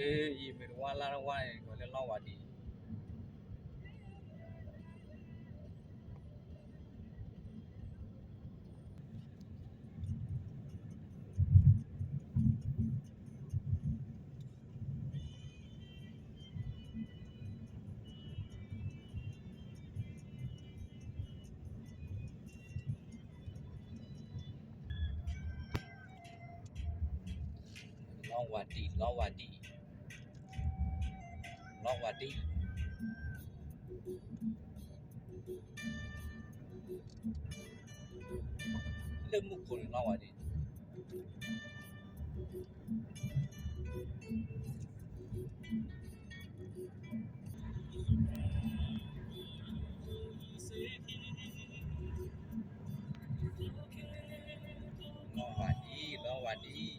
ယမ့ၢ်တဝါလၢ်တဝါန့ၣ် ကိးလၢလီဝါဒံး လီဝါဒံး လီဝါဒံး လီဝါဒံး လၢမူခိၣ်န့ၣ် လီဝါဒံး လီဝါဒံး လီဝါဒံး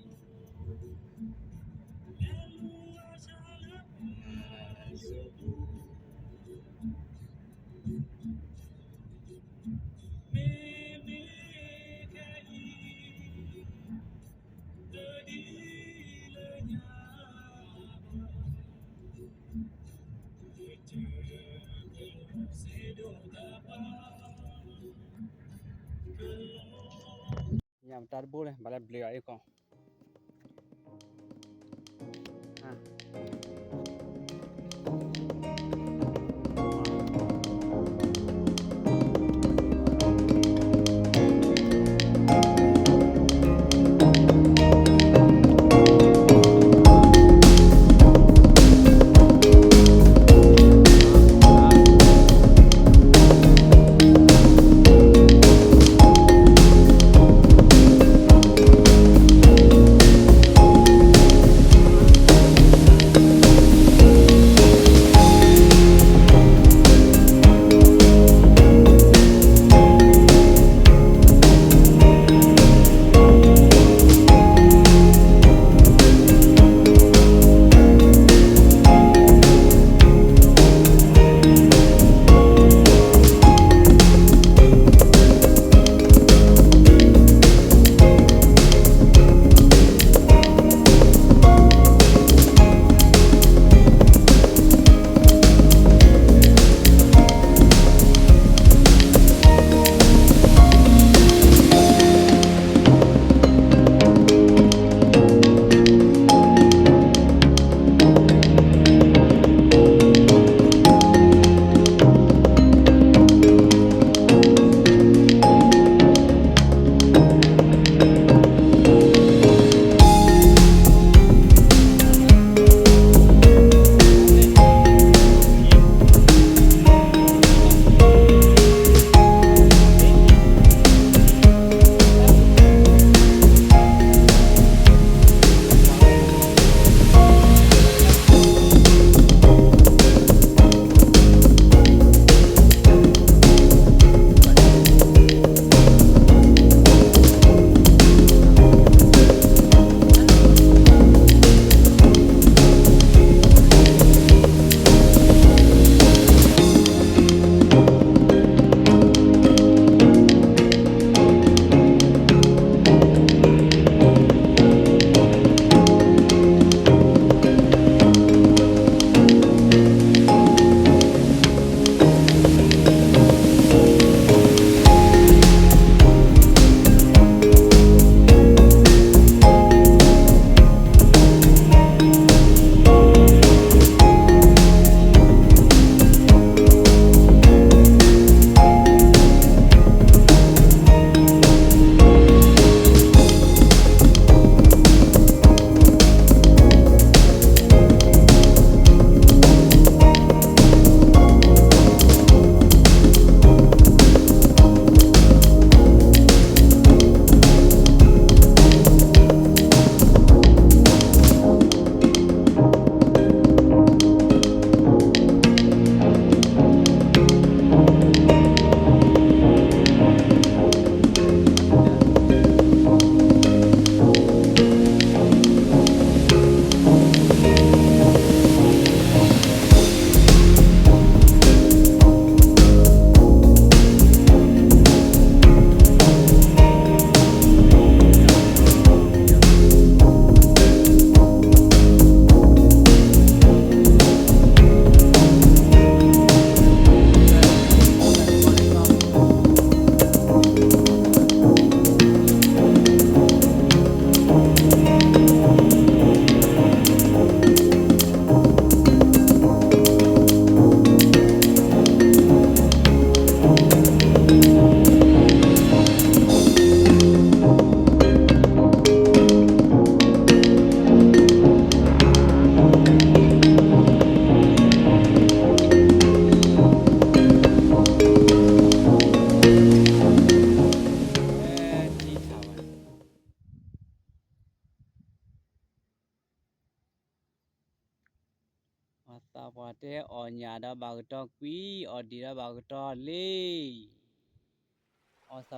ညၣ်မတၤတဘိလဲၣ် ဘၣ်လဲၣ်ဘျုးအီၤအ့ၣ်ကီၢ် ပှၤတဲအီၣ်ညၣ်ဒီးဘၣ်ကတီၤကွံ, အီၣ်ဒံၣ်ဒီးဘၣ်ကတီၤလ့ၣ်, အီၣ်ဆၣ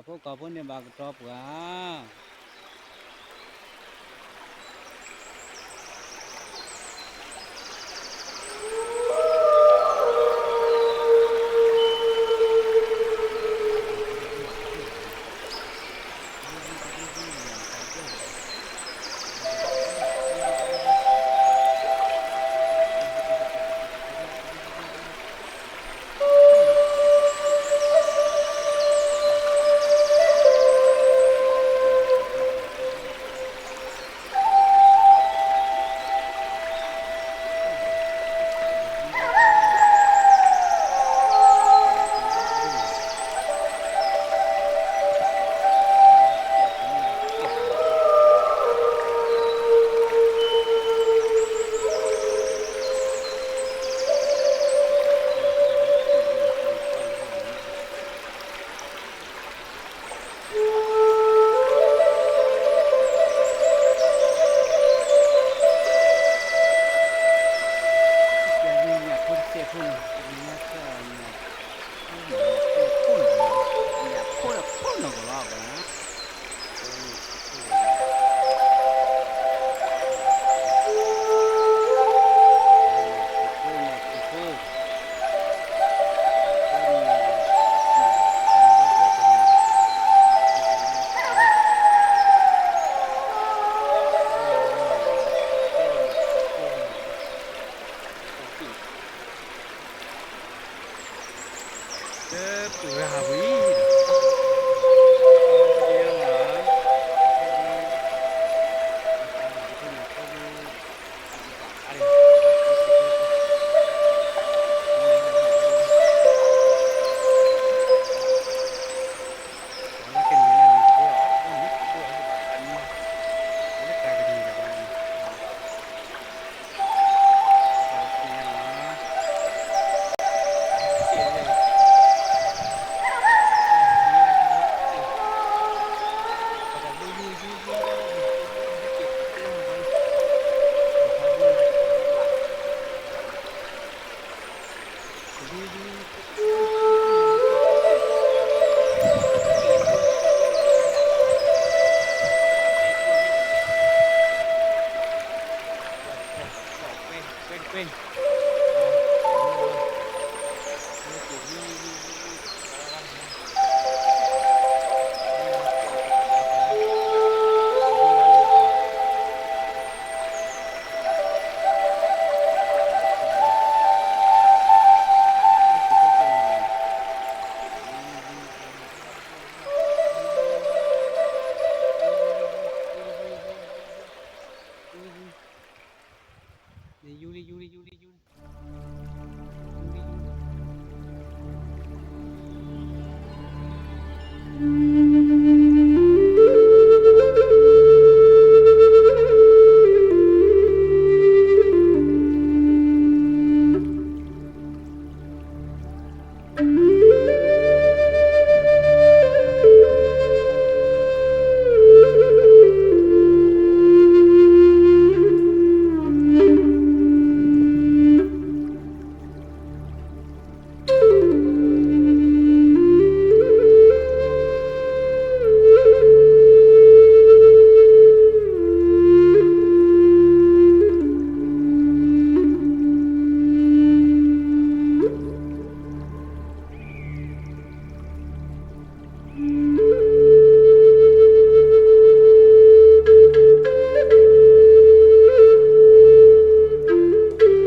်ဖိကီၢ်ဖိန့ၣ်ဘၣ်ကတီၤပှၤ.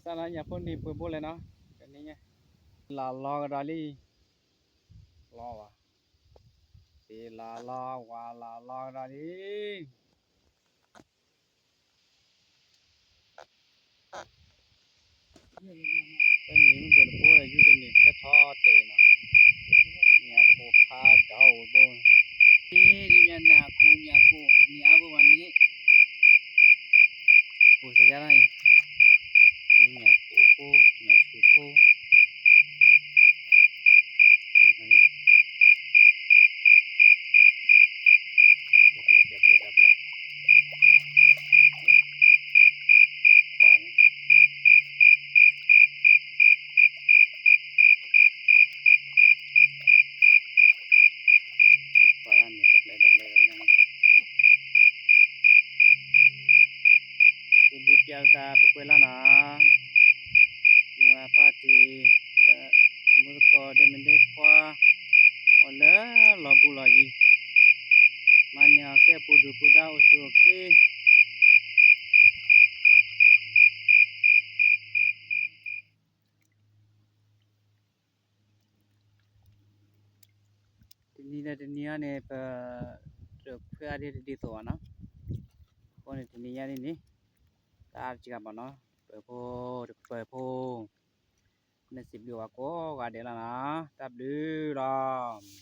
စၢ်လၢညၣ်ဖိနံၤပှ့ၤဘိလဲၣ်နီၤ, ကနံၤညါ, လၢလီၤကဒီးလံ, လီၤဘၣ်, စ့လၢလီၤ ဝါလၢလီၤကဒီးလံ, ဖဲန့ၣ်မ့ၢ်ကတဘိယူၢ်တန့ၢ်ဖဲထီတဲာ်နီၤ, ညၣ်ကိၢ်ဖးဒိၣ်ဘိ, ဒ်ညၣ်ကိၢ်ညၣ်ကိၢ်တနံၤအါဘိဘၣ်န့ၣ်, အိၣ်စကလါအံၤ, ညၣ်ကိၢ်ဖိ, ညၣ်ဆူၣ်ဖိ, တပျဲၢ်တပျဲၢ်တပျဲၢ်, ခွါန့ၣ် ခွါန့ၣ် တပျဲၢ်တပျဲၢ်တပျဲၢ်န့ၣ်, ယဒုးပျးသးပကွဲးလၢ်နီၤ, မုၢ်အဖါတံၢ်, ဒီးမုၢ်သကိးဒီးမ့ၢ်ဒ့ခွါ, အိၣ်လၢလီၤဘူးလီၤယံၤ, မၤန့ၢ်အီၤကဲပူၤဒုၣ်ပူၤဒါအိၣ်ဆူၣ်အိၣ်ချ့ တနံၤဒီးတနံၤအံၤန့ၣ် ပတခွဲးအါဒ်တဒ်သိးဘၣ်နီၤ, အဃိန့ၣ်တနံၤညါဒ်န့ၣ်, တၢ်အါတက့ၢ်ဘၣ်နီၤ, တပၢၤဖိ, တပၢၤဖိ, နစံးဘျုးဝဲကိးဂၤဒဲးလီၤနီၤ, တၢ်ဘျုးလီၤ.